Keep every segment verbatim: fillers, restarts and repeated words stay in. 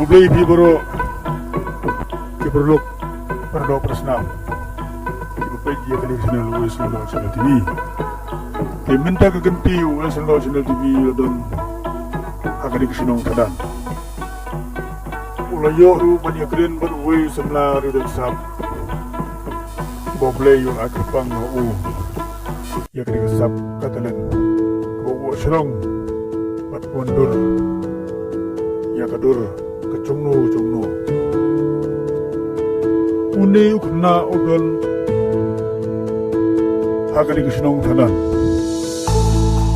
Khublei phi baroh ki paralok, paralok parasnam kiba peit ïa kane ka channel West Bengal Channel T V. Te mynta ka kynti West Bengal Channel T V la don ha kane ka shnong Thadan. U la ïoh ruh ban ïakren bad uwei u samla riewdonsap ba U Blei u la ai kyrpang ha u ïa kane ka sap ka talent kaba u shrong bad u wan dur ïa ka dur ka jong no jong no. Une u khynnah u don ha kane ka shnong Thadan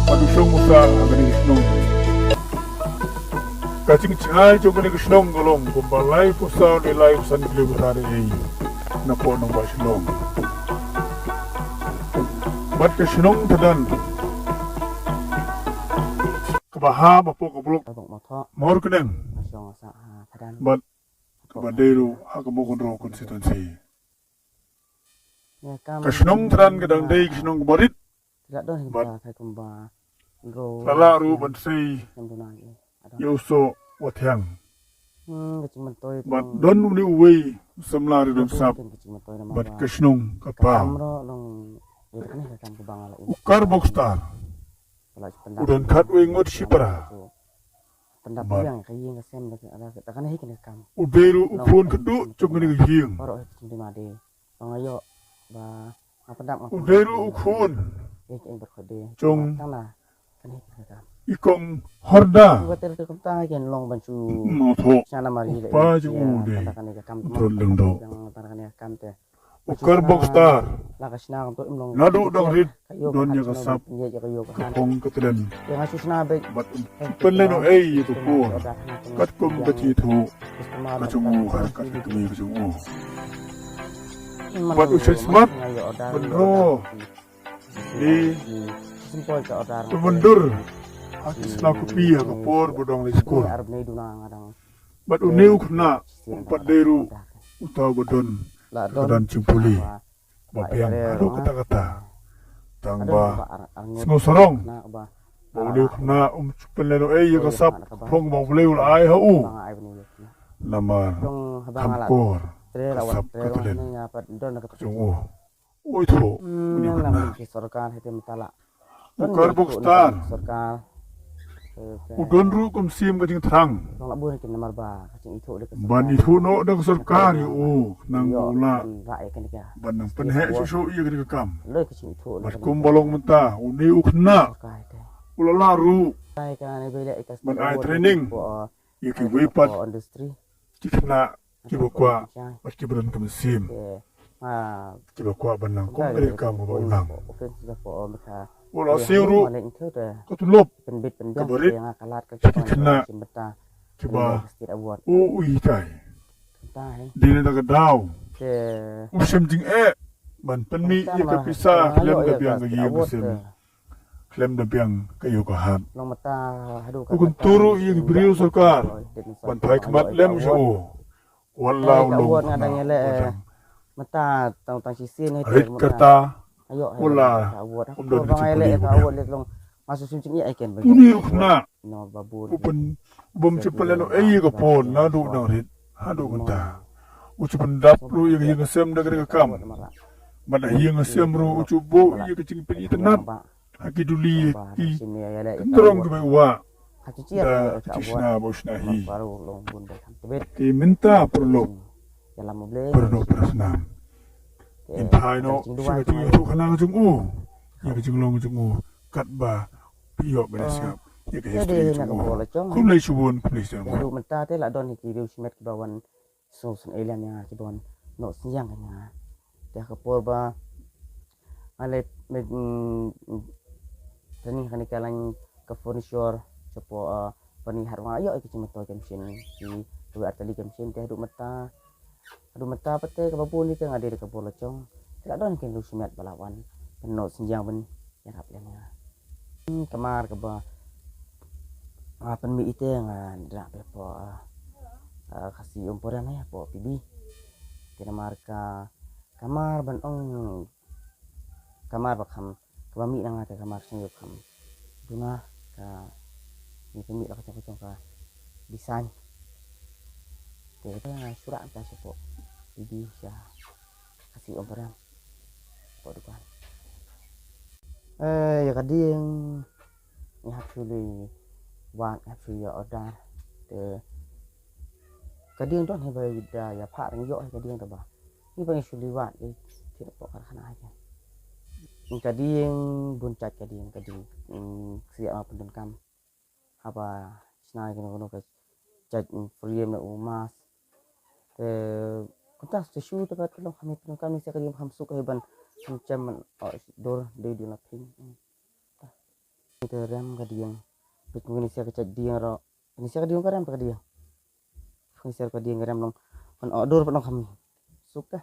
bad u shong u sah ha kane ka shnong. Ka jingjngai jong kane ka shnong ka long kumba laiphew saw ne laiphew san kilometer ei napoh nongbah Shillong. Bad ka shnong Thadan kaba hap hapoh ka block Mawryngkneng bad kaba dei ruh ha ka Mawkynrew constituency. Ka shnong Thadan ka dang dei ka shnong kaba rit bad la lah ruh ban sei ïa u soh wa thiang. Bad don une uwei u samla riewdonsap bad ka shnong ka paw. U Karbok Star u don khatwei ngut shipara. Bad u dei ruh u khun khadduh jong kane ka ïing. U dei ruh u khun jong i kong Horda Mawthoh. U pa jong u u dei u Tron Lyngdoh. U Karbok Star naduh dang rit don ïa ka sap ka phong ka tlen bad pynlehnohei ïa ka por katkum ka jingithuh ka jong u ha ka kmie ka jong u. Bad u shait smat ban roi ban dur ha ki sla kupi ha ka por ba dang leit skul. Bad une u khynnah um pat dei ruh uta ba don ka don jingpule ba biang haduh katta katta. Tang ba sngewsarong ba une u khynnah um ju pynlehnohei ïa ka sap ka phong ba U Blei u la ai ha u. Namar kham kor ka sap ka tlen ka jong u. Oi tho, une u khynnah u Karbok Star u don ruh kum sim ka jingthrang ban ithuh noh da ka sorkar ïa u khnang ba u lah ban nang pynheh shuh shuh ïa kane ka kam. Bad kumba long mynta une u khynnah u la lah ruh ban ai training ïa kiwei pat ki khynnah kiba kwah bad kiba don ka mynsiem kiba kwah ban nang kum kane ka kam kaba u nang. U la siew ruh ka tulop kaba rit sha ki khynnah kiba u u hikai. Dei na ka daw u shem jingeh ban pynmih ïa ka pisa khlem da biang ka ïing ka sem, khlem da biang ka ïew ka hat. U kyntu ruh ïa ki briew sorkar ban phai khmat lem sha u. Wat la u long mynta tang tang shisien rit kata, wat la um don ka jingpule ba biang. Une u khynnah u bym ju pynlehnohei ïa ka por naduh dang rit haduh mynta. U ju pyndap ruh ïa ka ïing ka sem da kane ka kam. Bad ha ïing ka sem ruh u ju buh ïa ka jingpynitynnad ha ki duli ki kynrong kiba u wah da ka jingshna ba u shna hi. Te mynta paralok, paralok parasnam, ngin phai noh sha ka jingïathuhkhana ka jong u ïa ka jinglong ka jong u katba phi ïoh ban ïasngap ïa ka history ka jong u. Khublei shibun, khublei shibun. Mynta te la don hi ki riew shimet kiba wan sngewsynei lem ïa nga, kiba wan noh synñiang ïa nga. Te ha ka por ba nga leit, mm, training ha kane ka line ka furniture shapoh, ah, Bani Hatrngwa, ïoh ïa ka jingmyntoi ka machine, ki kawei ar tylli ka machine. Te haduh mynta, haduh mynta pat te kaba bun hi te nga dei da ka bor la jong. Te la don ki riew shimet ba la wan ban noh synñiang ban ïarap lem ïa nga. Hmm, kamar kaba nga pynmih ite nga dang pynpaw, ah, ah, Khasi Umphriang hapoh P B. Te namar ka kamar ban ong kamar ba kham, kaba mih na nga te kamar sngewkham duna ka, ngi pynmih la ka jong ka jong ka design. Te te nga shu rah ta sha pok. Didi sha ka si ong ka rem. Pok dukan. Eh, ïa ka dieng ngi hap shu leit wad, ngi hap shu ïa order. Te ka dieng don hi ba da ïa phah ngi ïoh hi ka dieng ta ba. Ngi ba ngi shu leit wad, eh, te pok ka khana hi. Ka dieng bun jait ka dieng, ka dieng, mm, ksiah ma pyndonkam. Haba shna ïa kano kano ka jait, mm, frame na u mask. Te kumta sa shu te ka long kham ïa pyndonkam, ngi ksiah ka dieng kham suk hi ban kham chem ban, oh, dur dei dei la phin. Te rem ka dieng. Peit ngi ksiah ka jait dieng ruh. Ngi ksiah ka dieng ka rem ka dieng. Ngi ksiah ka dieng ka rem long. Ban oh dur ban long kham suk te.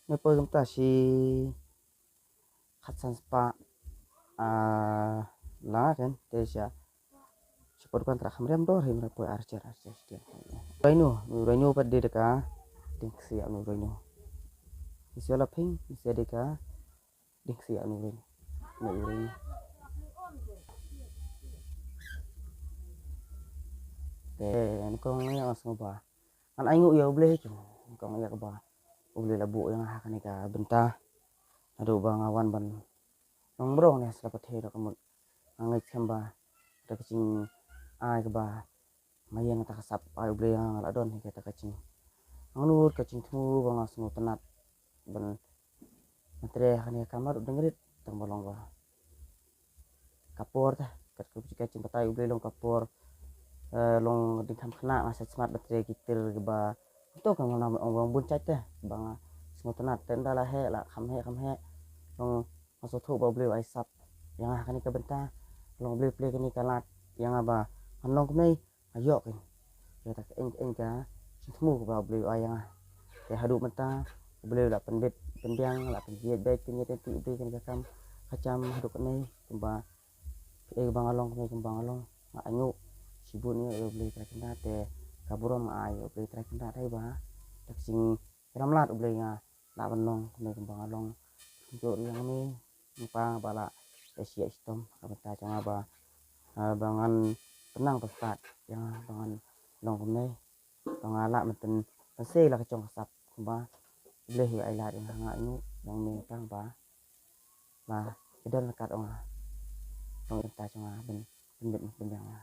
Ngi poi kumta shi khatsan spah, ah, la kan te sha. Shi poi dukan tra kham rem dor hi, ngi poi archer archer shi dieng. Rhino, rhino pat dei da ka dieng ksiah rhino. Ngi ksiah la phin, ngi ksiah dei ka dieng ksiah rhino. Rhino, rhino. Te ngi kong ïa nga sngewbha. Ngan ainguh ïa U Blei hi, ngi kong ïa kaba U Blei la buh ïa nga ha kane ka bynta. Naduh ba nga wan ban long mrong ne sla pyrthei da ka mut. Nga ngeit skhem ba da ka jingai kaba ma ïeng ta ka sap ai U Blei ïa nga, nga la don hi kata ka jing. Nga nud ka jingthmu ba nga sngewtynnat ban Matre kane ka kamar u dang rit tang ba long ba ka por te, kat ka jingbatai U Blei long ka por, eh, long ding kham khynnah nga sa smat matre ki tir ba to ka ngam ong ba bun jait te ba nga sngewtynnat te nda la heh la kham heh kham heh long nga sngewthuh ba U Blei u ai sap ïa nga ha kane ka bynta long U Blei u plie kane ka lad ïa nga ba ngan long kumne. Nga ïoh kein ïa kata ka eng eng ka jingthmu kaba U Blei u ai ïa nga. Te haduh mynta U Blei u la pynbit pynbiang, la pynbiang beit pynïaid pynti U Blei kane ka kam ka jam haduh katne kumba kaei kaba nga long kumne kumba nga long nga ainguh shibun ïa U Blei Trai Kynrad te ka burom nga ai ïa U Blei Trai Kynrad dei ba da ka jing Ïalam lad U Blei nga lah ban long kumne kumba nga long. Jong ri hangne ngi pa ba lah ïa shi ïa shitom ka bynta jong nga ba, ah, ba ngan pynang pynstad ïa nga ba ngan long kumne ba nga lah ban pyn, pynsei la ka jong ka sap kumba U Blei u ai lad ïa nga, nga ainguh ïa nga mynta ba la ka don la kat ong nga. Long ïa ka bynta jong nga ban pynbit ban pynbiang ïa nga.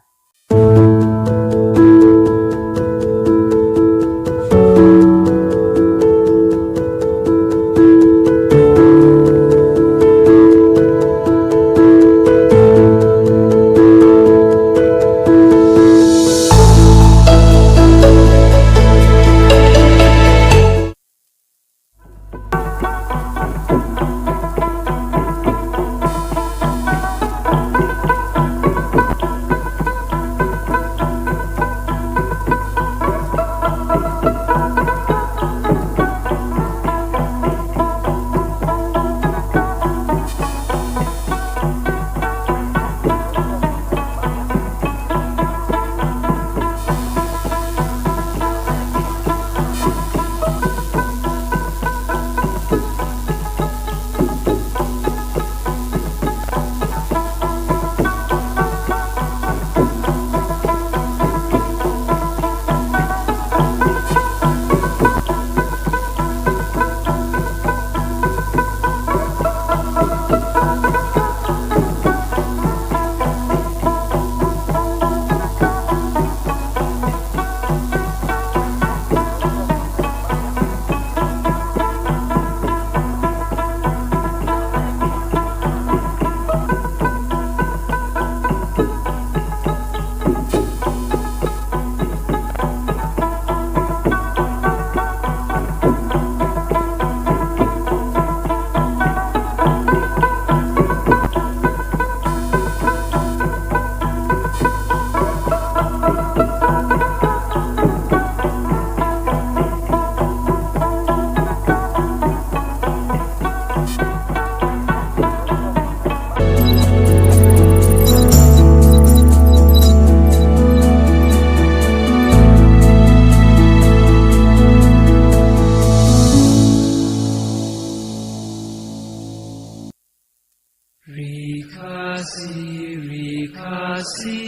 Ri Khasi, ri Khasi,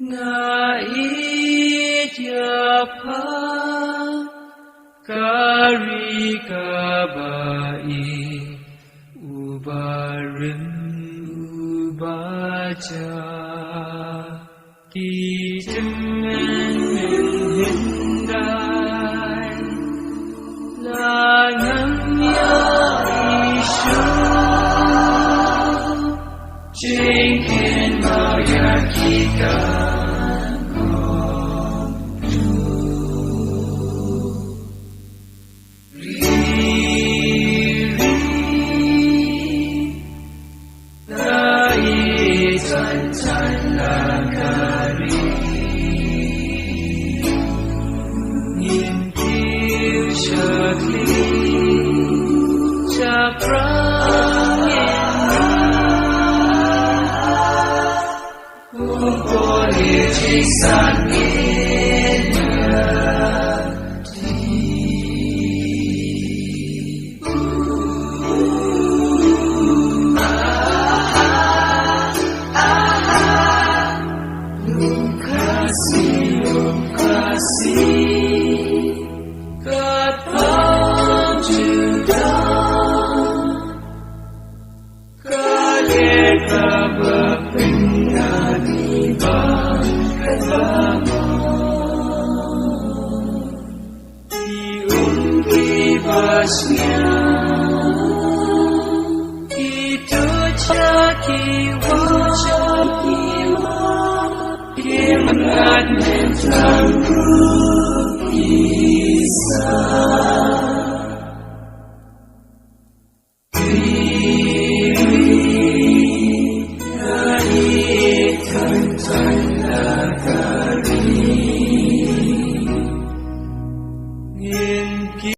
nga ïeit ïa Ka ri kaba ïeit, uba rim, uba jah. Ki tymmen hyndai la ngam ïa i shuh. Jingkynmaw ïa ki kan ong.